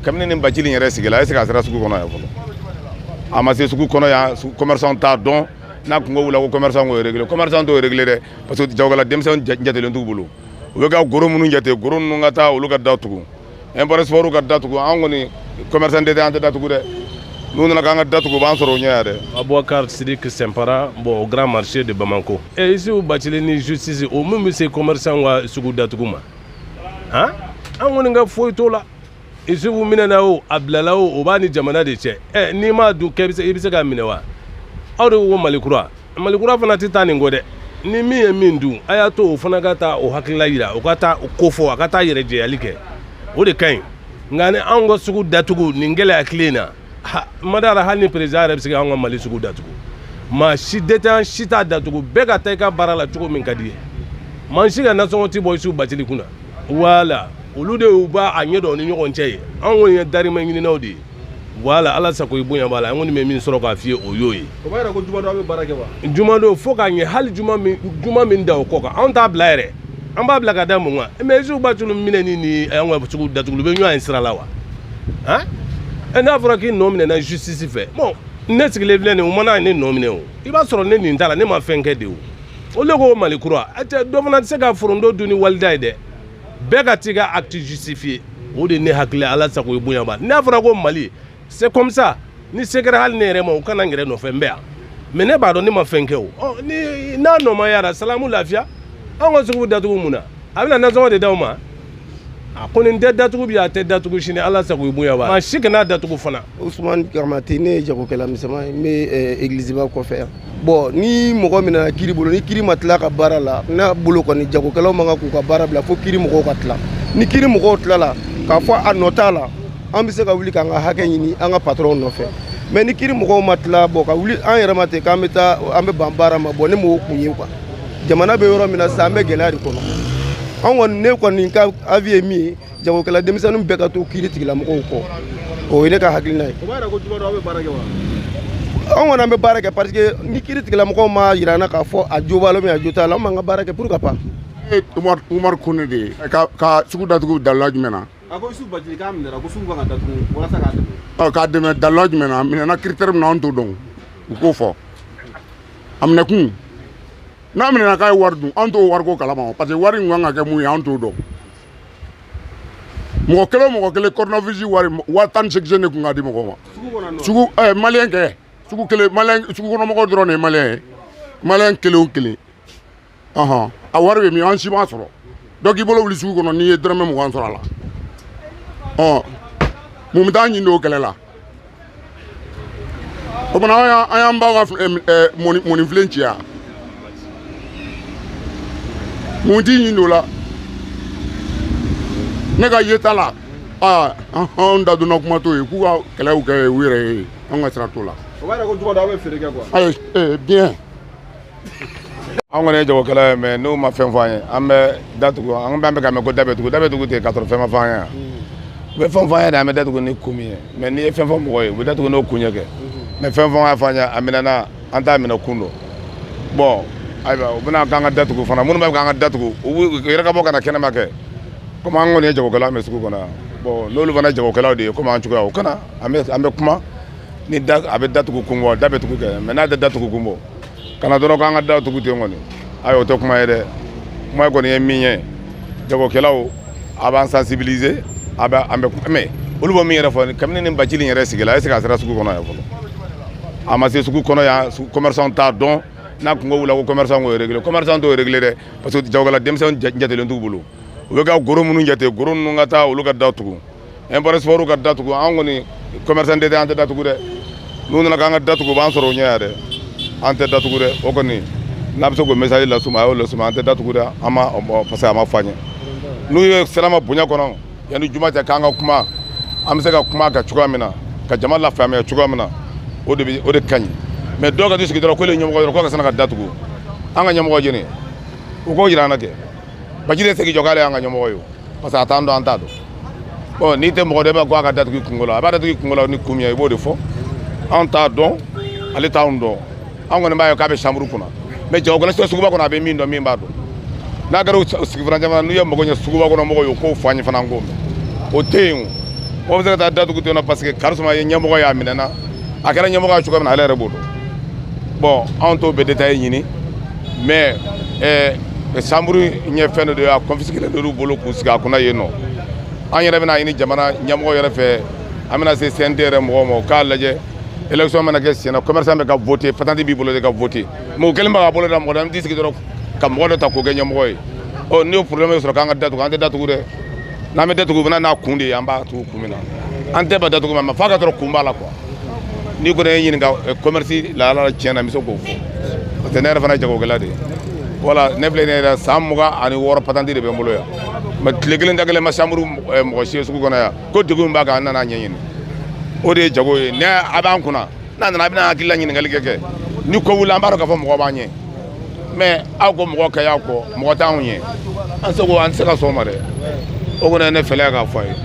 Kabini ni Bacili yɛrɛ sigila, est ce que a sera sugu kɔnɔ yan fɔlɔ? A ma se sugu kɔnɔ yan. Commerçant t'a dɔn. N'a kungo wula ko commerçant k'o régler, commerçant t'o régler dɛ, parce que jagokɛla denmisɛnw jatelen t'u bolo. U bɛ ka gros minnu jate, gros ninnu ka taa olu ka datugu, import export ka datugu. An kɔni commerçant tɛ, an tɛ datugu dɛ. N'u nana k'an ka datugu, u b'an sɔrɔ o ɲɛ yan dɛ. Aboubacar Sidik Sempara, bon, au grand marché de Bamako. Et ici, au Bacili ni justice, o min bɛ se commerçant ka sugu datugu ma, han, an kɔni ka foyi t'o la. Isufu minɛna o, a bilala o, o b'a ni jamana de cɛ. Ɛ, n'i m'a dun kɛ, i bɛ se k'a minɛ wa? Aw de ko Mali kura, Mali kura fana tɛ taa nin kɔ dɛ. Ni min ye min dun, a y'a to o fana ka taa o hakilila yira, o ka taa o ko fɔ, a ka taa yɛrɛ jɛyali kɛ, o de ka ɲi. Nka ni anw ka sugu datugu nin gɛlɛya tile in na, ma d'a la hali ni président yɛrɛ bɛ se k'anw ka Mali sugu datugu. Maa si détaillant si t'a datugu. Bɛɛ ka taa i ka baara la cogo min ka di ye. Maa si ka nasɔngɔ ti bɔ Isufu Bacili kunna. Wala olu de y'u b'a a ɲɛ dɔn ni ɲɔgɔn cɛ ye. Anw kɔni ye darimɛ ɲininaw de ye. Wala ala sago i bonya b'a la. An kɔni bɛ min sɔrɔ k'a f'i ye, o y'o ye. O b'a yira ko jumadon aw bɛ baara kɛ wa? Jumadon fo k'a ɲɛ, hali juma min, juma min da o kɔ kan, anw t'a bila yɛrɛ. An b'a bila ka da mun kan? Mais Isufu Bacili minɛni ni an ka sugu datuguli bɛ ɲɔgɔn ye sira la wa? Han, ɛ, n'a fɔra k'i nɔ minɛna justice fɛ, bon, ne sigilen filɛ nin ye, u mana ne nɔ minɛ o, i b'a sɔrɔ ne nin t'a la, ne ma fɛn kɛ de. O o de ko Mali kura cɛ, dɔ fana tɛ se ka forondo dun ni walida ye dɛ. Bɛɛ ka t'i ka acte justifié, o de ne hakili. Ala sago i bonya b'a. N'a fɔra ko Mali, c'est comme ça. Ni se kɛra hali ne yɛrɛ ma, u kana n yɛrɛ nɔfɛ, n bɛ yan, mais ne b'a dɔn ne ma fɛn kɛ. O ɔ, ni n'a nɔ ma yara, salamu lafiya. Anw ka sugu datugu mun na? A bɛna nasɔngɔ de d'aw ma. A kɔni tɛ datugu bi, a tɛ datugu sini. Ala sago i bonya b'a. Maa si kana datugu fana. Usumani Kamate, ne ye jagokɛla misɛnman ye, n bɛ egiliziba kɔfɛ yan. Bon, ni mɔgɔ min nana kiiri bolo, ni kiiri ma tila ka baara la, n'a bolo kɔni, jagokɛlaw man kan k'u ka baara bila fo kiiri mɔgɔw ka tila. Ni kiiri mɔgɔw tilala k'a fɔ a nɔ t'a la, an bɛ se ka wuli k'an ka hakɛ ɲini an ka patɔrɔnw nɔfɛ. Mais ni kiiri mɔgɔw ma tila, bɔn, ka wuli an yɛrɛ ma ten k'an bɛ taa, an bɛ ban baara ma, bɔn, ne m'o kun ye quoi. Jamana bɛ yɔrɔ min na sisan, an bɛ gɛlɛya de kɔnɔ. An kɔni, ne kɔni ka avis ye min ye, jagokɛla denmisɛnnin bɛɛ ka to kiiri tigilamɔgɔw kɔ, o ye ne ka hakilina ye. O b'a yira ko jumadon aw bɛ baara kɛ wa? Anw kɔni, an bɛ baara kɛ, parce que ni kiiri tigilamɔgɔw ma yira an na k'a fɔ a jo b'a la ou bien a jo t'a la, an b'an ka baara kɛ. Pourquoi pas? E Umar, Umar Kone de ye ka sugu datugu dalila jumɛn na? A ko Isufu Bacili k'a minɛra, ko sugu kan ka datugu walasa k'a dɛmɛ. Ɔ, k'a dɛmɛ dalila jumɛn na? A minɛna critère min na, an t'o dɔn, u k'o fɔ. A minɛkun, n'a minɛna k'a ye wari dun, an t'o wariko kalama, parce que wari in kan ka kɛ mun ye, an t'o dɔn. Mɔgɔ kelen o mɔgɔ kelen, coronavirus wari 18 000 de kun ka di mɔgɔ ma. Sugu kɔnɔ nɔ. Sugu ɛ malien kɛ sugu kelen, malien sugu kɔnɔmɔgɔw dɔrɔn de ye malien ye. Malien kelen o kelen, ɔhɔn, a wari bɛ min? An si m'a sɔrɔ. Dɔ k'i bolo wuli sugu kɔnɔ, n'i ye dɔrɔmɛ 20 sɔrɔ a la, ɔ, mun bɛ taa ɲini o kɛlɛ la? O kumana an y'an baw ka mɔnifilen ci yan. Mun t'i ɲini o la? Ne ka yeta la, aa, anw da donna kuma t'o ye, k'u ka kɛlɛw kɛ u yɛrɛ ye, anw ka sira t'o la. O b'a yira ko jumadon aw bɛ feere kɛ quoi? Ayi, bien. An kɔni ye jagokɛla ye, mais n'u ma fɛn fɔ an ye, an bɛ datugu. An bɛ ka mɛn ko da bɛ tugu, da bɛ tugu ten k'a sɔrɔ fɛn ma fɔ an ye yan. U bɛ fɛn fɔ an ye de, an bɛ datugu ni kun min ye. Mais n'i ye fɛn fɔ mɔgɔ ye, u bɛ datugu n'o kun ye kɛ. Mais fɛn fɔ an ye, a minɛna, an t'a minɛ kun dɔn. Bon, ayiwa, u bɛna k'an ka datugu fana. Minnu b'a fɛ k'an ka datugu, u yɛrɛ ka bɔ ka na kɛnɛma kɛ. Komi an kɔni ye jagokɛla, an bɛ sugu kɔnɔ yan. Bon, n'olu fana ye jagokɛlaw de ye komi an cogoya, o kana an bɛ kuma ni da a bɛ datugu kun bɔ, da bɛ tugu kɛ. Mais n'a tɛ datugu kun bɔ, kana dɔrɔn k'an ka datugu ten kɔni, ayi, o tɛ kuma ye dɛ. Kuma kɔni ye min ye, jagokɛlaw, a b'an sensibiliser, a bɛ an bɛ. Mais olu bɛ min yɛrɛ fɔ, kabini ni Bacili yɛrɛ sigila, est ce que a sera sugu kɔnɔ yan fɔlɔ? A ma se sugu kɔnɔ yan. Commerçant t'a dɔn. N'a kungo wula ko commerçant k'o régler, commerçant t'o régler dɛ, parce que jagokɛla denmisɛnw jatelen t'u bolo. U bɛ ka gros minnu jate, gros ninnu ka taa olu ka datugu, import export ka datugu. An kɔni commerçant tɛ, an tɛ datugu dɛ. N'u nana k'an ka datugu, u b'an sɔrɔ o ɲɛ yan dɛ. An tɛ datugu dɛ. O kɔni, n'a bɛ se k'o message las'u ma, a y'o las'u ma. An tɛ datugu dɛ. An ma, parce que a ma fɔ an ye. N'u ye sira ma bonya kɔnɔ yanni juma cɛ k'an ka kuma, an bɛ se ka kuma kan cogoya min na ka jama lafaamuya cogoya min na, o de bɛ, o de ka ɲi. Mais dɔw ka t'i sigi dɔrɔn k'olu ye ɲɛmɔgɔ dɔrɔn, k'o ka sina ka datugu. An ka ɲɛmɔgɔ jɛni, u k'o yira an na kɛ. Bacili tɛ segin jɔ k'ale y'an ka ɲɛmɔgɔ ye o, parce que a t'an dɔn, an t'a dɔn. Bon, n'i tɛ mɔgɔ dɔn, i b'a ko a ka datugu i kungo la, a b'a datugu i kungo la ni kun min ye, i b'o de fɔ. Anw t'a dɔn, ale t'anw dɔn. Anw kɔni b'a ye k'a bɛ chambre kunna. Mais jagokɛla suguba kɔnɔ, a bɛ min dɔn, min b'a dɔn, n'a kɛra sigi fana jamana, n'u ye mago ɲɛ suguba kɔnɔ mɔgɔw ye, u k'o fɔ an ye fana, an k'o mɛn. O tɛ yen o. Mɔgɔ bɛ se ka taa datugu ten nɔ parce que karisuma ye ɲɛmɔgɔ ye, a minɛna, a kɛra ɲɛmɔgɔ ye cogo min na, ale yɛrɛ b'o dɔn. Bon, anw t'o bɛɛ détail ɲini, mais chambre ɲɛ fɛn dɔ de a confisqué de bolo k'u sigi a kunna yen nɔ. An yɛrɛ bɛna ɲini jamana ɲɛmɔgɔ yɛrɛ fɛ, an bɛna se CNT yɛrɛ mɔgɔw ma, u k'a lajɛ. Élection mana kɛ sen na, commerçant bɛ ka voter, patente b'i bolo de ka voter, mais u kɛlen bɛ k'a bolo da mɔgɔ la, an t'i sigi dɔrɔn ka mɔgɔ dɔ ta k'o kɛ ɲɛmɔgɔ ye. Ɔ, n'i y'o problème sɔrɔ k'an ka datugu, an tɛ datugu dɛ. N'an bɛ datugu, u bɛna n'a kun de ye, an b'a tugu kun min na. An tɛ ban datugu ma, mais f'a ka sɔrɔ kun b'a la quoi. N'i kɔni ye ɲininka commerce lahala tiɲɛ na, n bɛ se k'o fɔ, parce que ne yɛrɛ fana ye jagokɛla de ye. Voilà, ne filɛ nin yɛrɛ, san 26 patente de bɛ n bolo yan, mais tile kelen da kelen ma chambre mɔgɔ si ye sugu kɔnɔ yan ko degun min b'a kan, an nana ɲɛɲini. O de ye jago ye. Ne a b'an kunna, n'a nana, a bɛna hakilila ɲininkali kɛ. Ni ko wulila, an b'a dɔn k'a fɔ mɔgɔ b'an ɲɛ, mais aw ko mɔgɔ ka y'a kɔ, mɔgɔ t'anw ɲɛ, an se ko an tɛ se ka sɔn o ma dɛ. O kɔni ye ne fɛla ye k'a fɔ a ye.